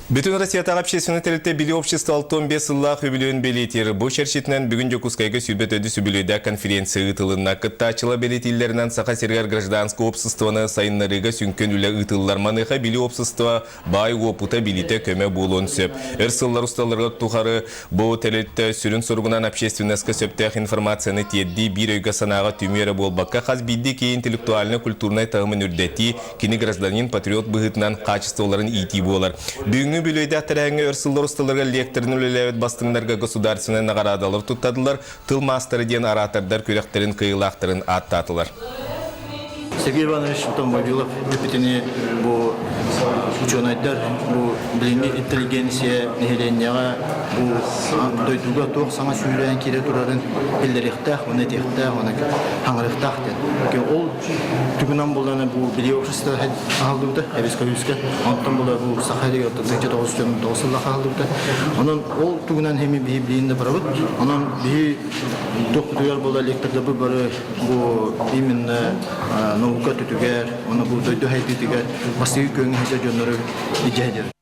Бүтүн Россиятааҕы общественнай тэрилтэ Билии общество 65 сыллаах үбүлүөйүн бэлиэтиир. Бу чэрчитинэн бүгүн Дьокуускайга 24 үбүлүөйдээх конференция ыытылынна. Кыттааччылар бэлиэтииллэринэн Саха сиригэр гражданскай уопсастыбаны сайыннарыыга сүҥкэн үлэ ыытыллар. Маныаха Билии общество баай уопута, билиитэ көмө буолуон сөп. Өр сыллар усталарыгар тухары бу тэрилтэ сүрүн соругунан общественноска сөптөөх информацияны тиэрдии биир өйгө-санааҕа түмүү эрэ буолбакка, хас биирдии киһи интеллектуальнай-культурнай таһымын үрдэтии, кини гражданин, патриот быһыытынан хаачыстыбаларын иитии буолар. Бүгүҥҥү үбүлүөйдээх тэрээһиҥҥэ өр сыллар усталарыгар лекторынан үлэлээбит бастыҥнарга государственнай наҕараадалар туттардылар, тыл маастара диэн оратордар күрэхтэрин кыайыылаахтарын ааттаатылар. Сергей Иванович Томбобилов эпитини бу учуонайдар, бу билиҥҥи интеллигенция нэһилиэнньэҕэ бу дойдуга туох саҥа сүүрээн киирэ турарын биллэриэхтээх, уонна этиэхтээх, уонна хаҥарыахтаах диэн. Ол тугунан булана бу билии общество аһыллыбыта, эбискэ Онтон була бу Саха сиригэр 1909 сыллаах аһыллыбыта. Онон ол тугунан хеми биһи билиин да барабыт. Онон биһи туохпутугар була лектордарбыт бары бу именно наука түтүгэр, оны бу дойду хайдытыгар бастыгы көҥү дьоннору илдьэ.